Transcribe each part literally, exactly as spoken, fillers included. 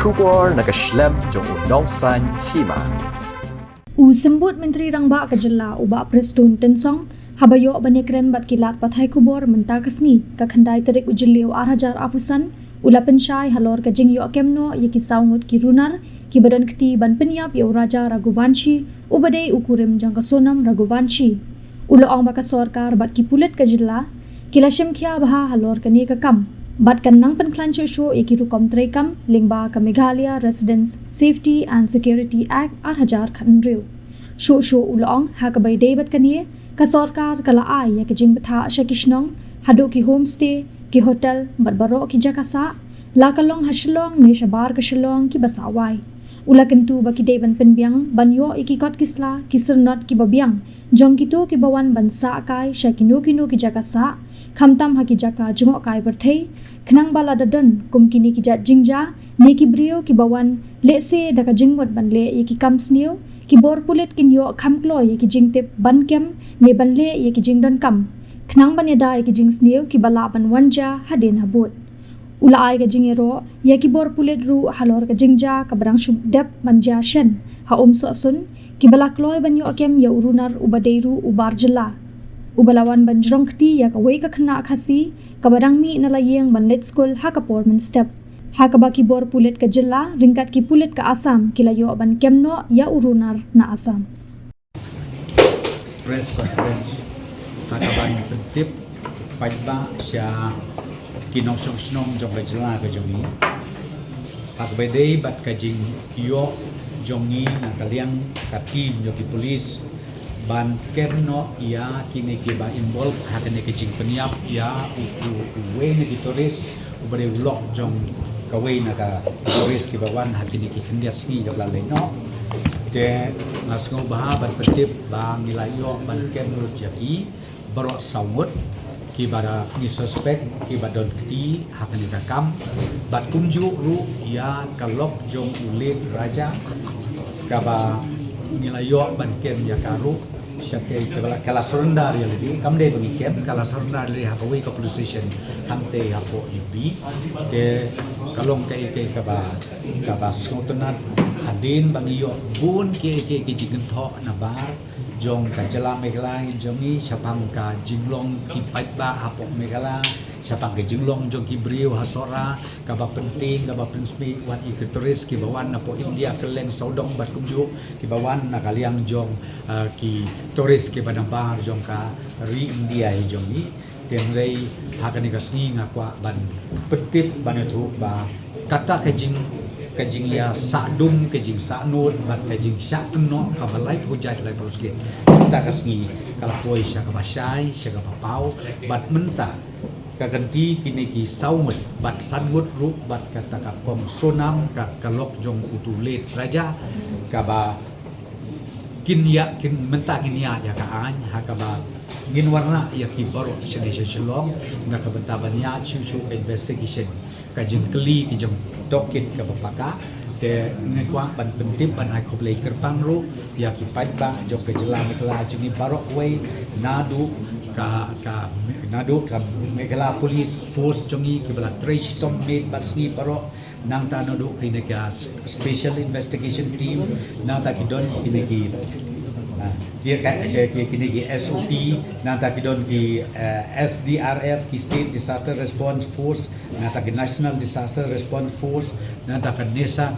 Khubor na ka shlem jong u Nongsaiñ Hima. U Symbud Myntri Rangbah ka Jylla u Bah Prestone Tynsong haba ïoh ban ïakren bad ki lad pathai khubor mynta ka sngi, ka khyndai tarik u Jylliew ar hajar arphew san, u la pynshai halor ka jingïoh kem noh ïa ki saw ngut ki runar kiba don kti ban pynïap ïa u Raja Raghuvanshi uba dei u kurim jong ka Sonam Raghuvanshi. U la ong ba ka sorkar bad ki pulit ka jylla ki la shim khia bha halor kane ka kam bad kan nang pynkhlaiñ shuh shuh ïa ki rukom treikam lyngba ka Meghalaya Residents Safety and Security Act ar hajar khathynriew. Shuh shuh u la ong ha kaba ïadei bad kane, ka sorkar ka la ai ïa ka jingbthah sha ki shnong haduh ki homestay, ki hotel bad baroh ki jaka sah, la ka long ha Shillong ne shabar ka Shillong kiba sah wai. U la kyntu ba ki dei ban pynbiang ban ïoh ïa ki kot ki sla, ki syrnod kiba biang jong kito kiba wan ban sah kai sha kino kino ki jaka sah, khamtam ha ki jaka jngohkai pyrthei, khnang ba lada don kum kine ki jait jingjia ne ki briew kiba wan lehse da ka jingmut ban leh ïa ki kam sniew, ki bor pulit kin ïoh kham kloi ïa ki jingtip ban kem ne ban leh ïa ki jingdonkam, khnang ban ïada ïa ki jingsniew kiba lah ban wan jia hadien habud. U la ai ka jingïaroh ïa ki bor pulit ruh halor ka jingjia kaba dang shu dep ban jia shen ha Umsohsun, kiba la kloi ban ïoh kem ïa u runar uba dei ruh u bar jylla, uba la wan ban jrong kti ïa kawei ka khynnah Khasi kaba dang mih na la ïing ban leit skul ha ka por mynstep, ha kaba ki bor pulit ka jylla ryngkat ki pulit ka Assam ki la ïoh ban kem noh ïa u runar na Assam. Press conference ha kaban pyntip paidbah sha ki nongshong shnong jong ka jylla ka jong ngi ha kaba ïadei bad ka jingïoh jong ngi na ka liang ka team jong ki police ban kem noh ïa kine kiba involve ha kane ka jingpynïap ïa u, u, uwei na ki tourist uba dei u lok jong kawei na ka tourist kiba wan ha kine ki khyndiat sngi kaba la leit noh. Te nga sngewbha ban pyntip ba ngi la ïoh ban kem lut ïa ki baroh saw ngut kiba ngi suspect kiba don kti ha kane ka kam bad kumjuh ruh ïa ka lok jong u late Raja kaba ngi la ïoh ban kem ïa ka ruh. Sha te ka la, ka la surrender ïa lade, kam dei ba ngi kem, ka la surrender ïa lade ha kawei ka police station hangtei hapoh U P. Te ka long kaei kaei kaba, kaba sngewtynnat hadien ba ngi ïoh bun kiei kiei ki jingkynthoh na bar jong ka jylla Meghalaya jong ngi shaphang ka jinglong ki paidbah hapoh Meghalaya, shaphang ka jinglong jong ki briew ha Sohra, kaba pyntieng, kaba pynsmih wat ïa ki tourist kiba wan napoh India kylleng sawdong bad kumjuh kiba wan na ka liang jong ki tourist kiba na bar jong ka ri India hi jong ngi. Te hynrei ha kane ka sngi nga kwah ban pyntip ban ïathuh ba kata ka jing, ka jingïasahdum, ka jingsahnud bad ka jingshah kynnoh kaba lait hujat lait pyrshah kata ka sngi ka la poi sha kaba shai, sha kaba paw bad mynta ka kynti kine ki saw ngut bad san ngut ruh bad kata ka kong Sonam ka, ka lok jong utu u late Raja kaba kin ïa kin mynta kin ïa ïa ka aiñ ha kaba ngin wanrah ïa ki baroh shane sha Shillong na ka bynta ban ïa shu shu investigation ka jingkylli ki jingtohkit kaba paka. Te ngi kwah ban pyntip ban ai khublei kyrpang ruh ïa ki paidbah jong ka jylla Meghalaya jong ngi baroh kawei naduh ka, ka naduh ka Meghalaya Police Force jong ngi kiba la trei shitom miet bad sngi baroh, nangta naduh kine ki special investigation team, nangta ki don kine ki, ah, ki, ki, ki, kine ki S O T, nangta ki don ki, eh, S D R F, ki State Disaster Response Force, nangta ki National Disaster Response Force, nangta ka NESA,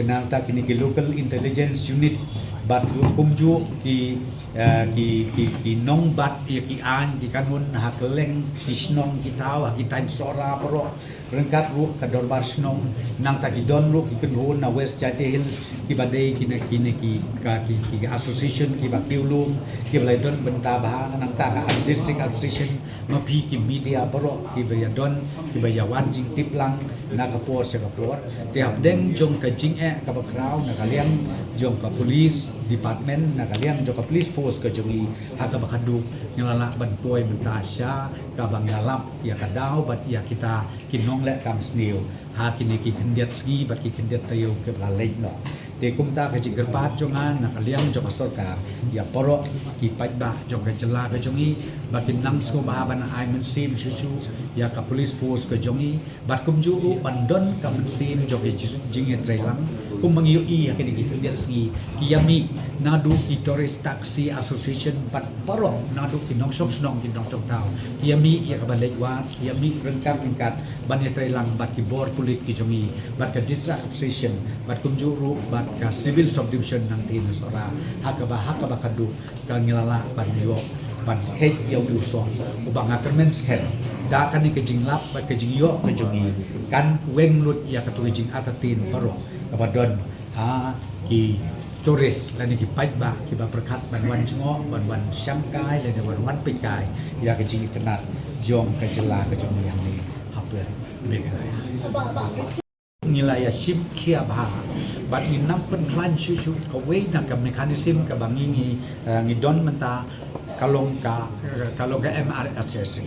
nangta kine ki Local Intelligence Unit bad ruh kumjuh ki, eh, ki, ki, ki nongbat ïa ki aiñ ki kanun ha kylleng ki shnong ki thaw ha ki thaiñ Sohra baroh, ryngkat ruh ka dorbar shnong, nangta ki don ruh ki kynhun na West Jaintia Hills kiba dei kine, kine ki, ka, ki, ki association kiba kiew lum kiba la don bynta bha, nangta ka district association, ma phi ki media baroh kiba ïa don, kiba ïa wan jingtip lang na ka por sha ka por. Te hapdeng jong ka jingeh kaba khraw na ka liang jong ka police department, na ka liang jong ka police force ka jong ngi, ha kaba khatduh ngi la lah ban poi mynta sha kaba ngi lap ïa ka daw bad ïa kita ki nongleh kam sniew ha kine ki khyndiat sngi bad ki khyndiat taïew kiba la leit noh. Te kumta ka jingkyrpad jong nga na ka liang jong ka sorkar ïa baroh ki paidbah jong ka jylla ka jong ngi ba kin nang sngewbha ban ai mynsiem shuh shuh ïa ka police force ka jong ngi, bad kumjuh ruh ban don ka mynsiem jong ka jingïatreilang. Kumba ngi ïohi ha kine ki khyndiat sngi ki ïa mih naduh ki Tourist Taxi Association bad baroh naduh ki nongshong shnong ki nongshong thaw, ki ïa mih ïa kaba leit wad, ki ïa mih ryngkat ryngkat ban ïatreilang bad ki bor pulit ki jong ngi, bad ka District Association, bad kumjuh ruh bad ka Civil Subdivision Nangtei na Sohra, ha kaba, ha kaba khatduh ka ngi la lah ban ïoh ban kheit ïa u sor uba nga kyrmen skhem da kane ka jinglap bad ka jingïoh ka jong ngi kan weng lut ïa katu ka jingartatien baroh kaba don ha ki tourist lane ki paidbah kiba pyrkhat ban wan jngoh, ban wan shangkai lane ban wan peitkai ïa ka jingitynnad jong ka jylla ka jong ngi hangne ha Meghalaya. Ngi la ïa shim khia bha bad ngi nang pynkhlaiñ shuh shuh kawei na ka mechanism kaba ngi ngi, eh, ngi don mynta ka long ka, eh, ka long ka M R S S A.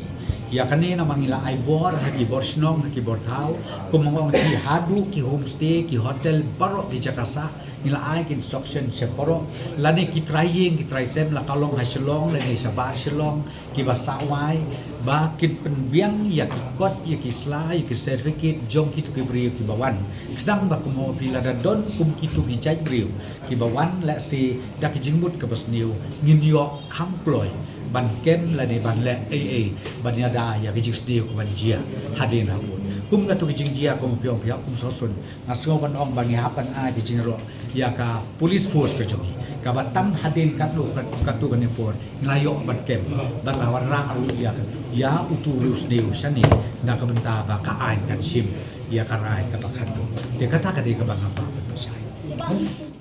Ïa kane namar ngi la ai bor ha ki bor shnong, ha ki bor thaw, kum ong ki haduh ki homestay, ki hotel, baroh ki jaka sah, ngi la ai ki instruction sha baroh, lane ki trai ïing ki trai sem, la ka long ha Shillong lane shabar Shillong, kiba sah wai ba kin pynbiang ïa ki kot, ïa ki sla, ïa ki certificate jong kitu ki briew kiba wan. Khnang ba kumno phi lada don kum kitu ki jait briew kiba wan lehse da ki jingmut kaba sniew, ngin ïoh kham kloi ban kem lane ban leh ei ei ban ïada ïa ki jingsniew kaban jia hadien habud. Kum katu ki jingjia kum phi ong phi hap kum sohsun, nga sngew ban ong ba ngi hap ban ai ki jingïaroh ïa ka police force ka jong ngi kaba tang hadien katto kat-, katto katne por ngi la ïoh ban kem bad la wanrah ruh ïa ka, ïa utu u riewsniew shane na ka bynta ba ka aiñ kan shim ïa ka rai kaba khatduh. Te kata ka dei kaba nga kwah ban pynshai.